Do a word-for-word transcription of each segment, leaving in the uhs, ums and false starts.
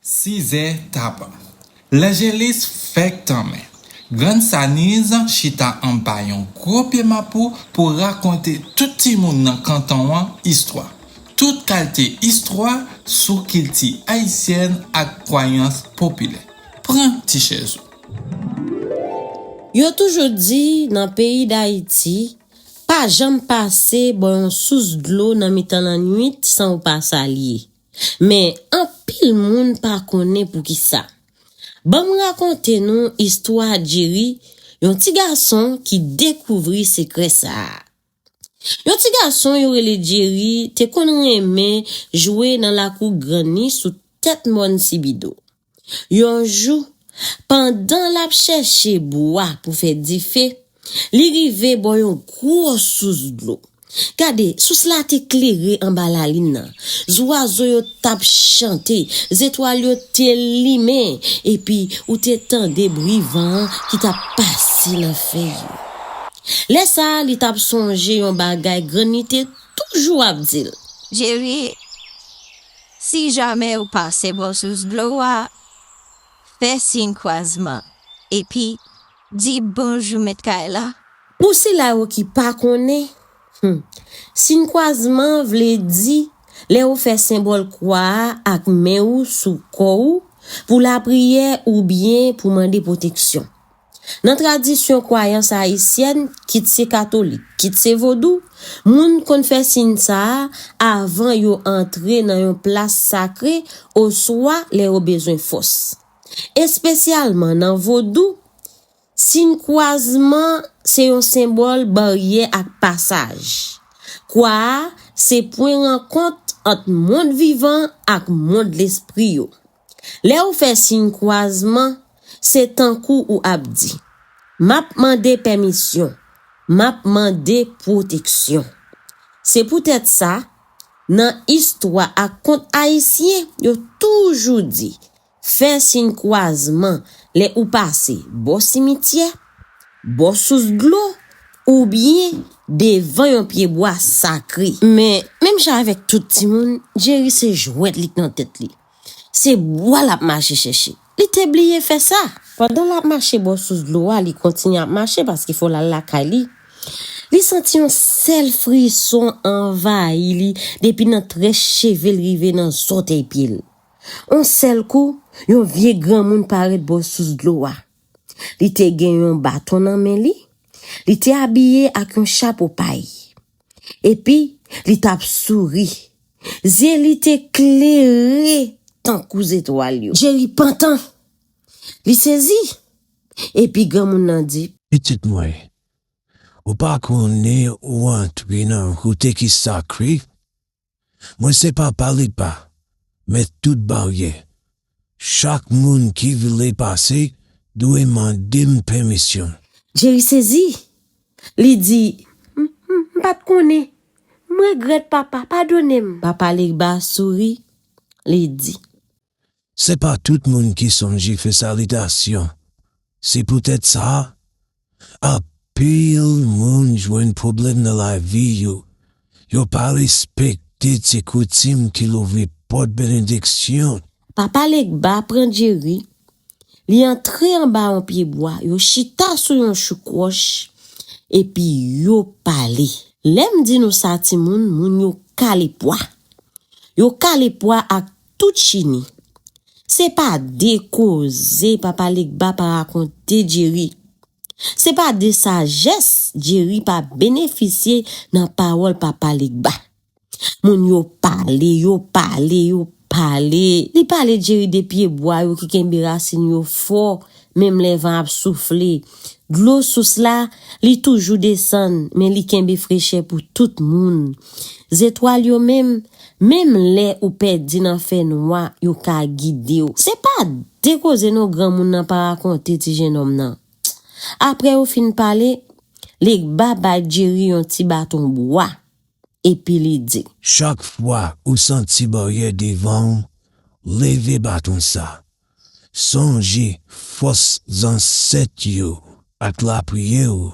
Sizè taba. Lanjelis fèk tanmen. Grann Saniz chita anba yon gwo pye mapou pou rakonte tout timoun nan kanton an istwa. Tout kalite istwa sou kilti ayisyèn ak kwayans popilè. Pran ti chèz ou. Yo toujou di nan peyi Dayiti, pa janm pase bò yon sous dlo nan mitan lannwit san ou pa salye. Men anpil moun pa konnen poukisa. Ban m rakonte nou istwa Jerry, yon ti gason ki dekouvri sekrè sa a. Yon ti gason yo rele Jerry te konn renmen jwe nan lakou grann li sou tèt mòn Sibido. Yon jou, pandan l ap chèche bwa pou fè dife, li rive bò yon gwo sous dlo. Gade, sous la te klere anba lalin nan. Zwazo yo t ap chante, zetwal yo te limen, epi ou te tande bri van an ki t ap pase nan fèy yo. Lè sa a, li t ap sonje yon bagay grann li te toujou ap di l. Jerry, si jamè ou pase bò sous dlo a, fè siy kwazman, epi di bonjou mèt kay la. Pou sila yo ki pa konnen, hmm, siy kwazman vle di lè ou fè senbòl kwa a ak men ou sou kò ou pou lapriyè oubyen pou mande pwoteksyon. Nan tradisyon kwayans ayisyèn, kit se katolik, kit se vodou, moun konn fè siy sa a avan yo antre nan yon plas sakre oswa lè yo bezwen fòs. Espesyalman nan vodou, siy kwazman se yon senbòl baryè ak pasaj. Kwa a se pwen rankont ant mond vivan ak mond lespri yo. Lè ou fè siy kwazman, se tankou ou ap di, m ap mande pèmisyon, m ap mande pwoteksyon. Se poutèt sa, nan istwa ak kont ayisyen, yo toujou di, fè siy kwazman lè ou pase bò simityè, bò sous dlo, oubyen devan yon pyebwa sakre. Men, menm jan avèk tout timoun, Jerry se jwèt li k nan tèt li. Se bwa l ap mache chèche. Li te bliye fè sa. Pandan l ap mache bò sous dlo a, li kontinye ap mache paske fò l al lakay li. Li santi yon sèl frison anvayi li depi nan très cheve l rive nan zòtèy pye l. On sèl kou, yon vye granmoun parèt bò sous dlo a. Li te gen yon baton nan men li. Li te abiye ak yon chapo pay. Epi, li t ap souri. Zye li te klere tankou zetwal yo. Jerry pantan. Li sezi. Epi granmoun nan di. Pitit mwen, ou pa konnen ou antre nan kote ki sakre? Mwen se Papa Legba, mèt tout baryè. Chak moun ki vle pase dwe mande m pèmisyon. Jerry sezi. Li di, m, m, m pa t konnen. M regrèt papa, padone m. Papa Legba souri. Li di. Se pa tout moun ki sonje fè salitasyon. Se poutèt sa, anpil moun jwenn pwoblèm nan lavi yo. Yo pa respekte ti koutim ki louvri pòt benediksyon. Papa Legba pran Jerry, li antre anba yon pyebwa, yo chita sou yon chou kwòch, epi yo pale. Lè m di nou sa timoun, moun yo kale pwa. Yo kale pwa ak tout chini. Se pa de koze Papa Legba pa rakonte Jerry. Se pa de sajès Jerry pa benefisye nan pawòl Papa Legba. Moun yo pale, yo pale, yo pale. Li pale Jerry de pyebwa yo ki kenbe rasin yo fò, menm lè van ap soufle. Dlo sous la, li toujou desann, men li kenbe frechè pou tout moun. Zetwal yo menm, menm lè ou pèdi nan fènwa, yo ka gide w. Se pa de koze non granmoun nan pa rakonte ti jennonm nan. Apre yo fin pale, Legba bay Jerry yon ti baton bwa. Epi li di. Chak fwa ou santi baryè devan w, leve baton sa. Sonje fòs zansèt yo ak lapriyè w.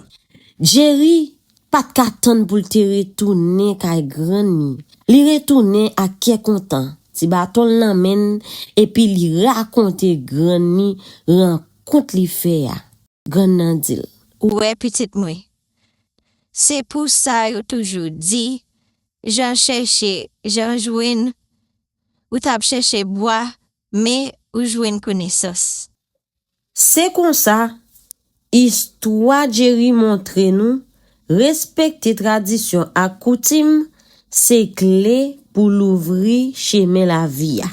Jerry pa t ka tann pou l te retounen kay grann li. Li retounen ak kè kontan. ti baton l nan men l, epi li rakonte grann li rankont li fè a. Grann nan di l, "Ou wè, pitit mwen, se pou sa yo toujou di, jan chèche, jan jwenn, ou t ap chèche bwa, men ou jwenn konesans." Se konsa, istwa Jerry montre nou, respekte tradisyon ak koutim se kle pou louvri chemen lavi a.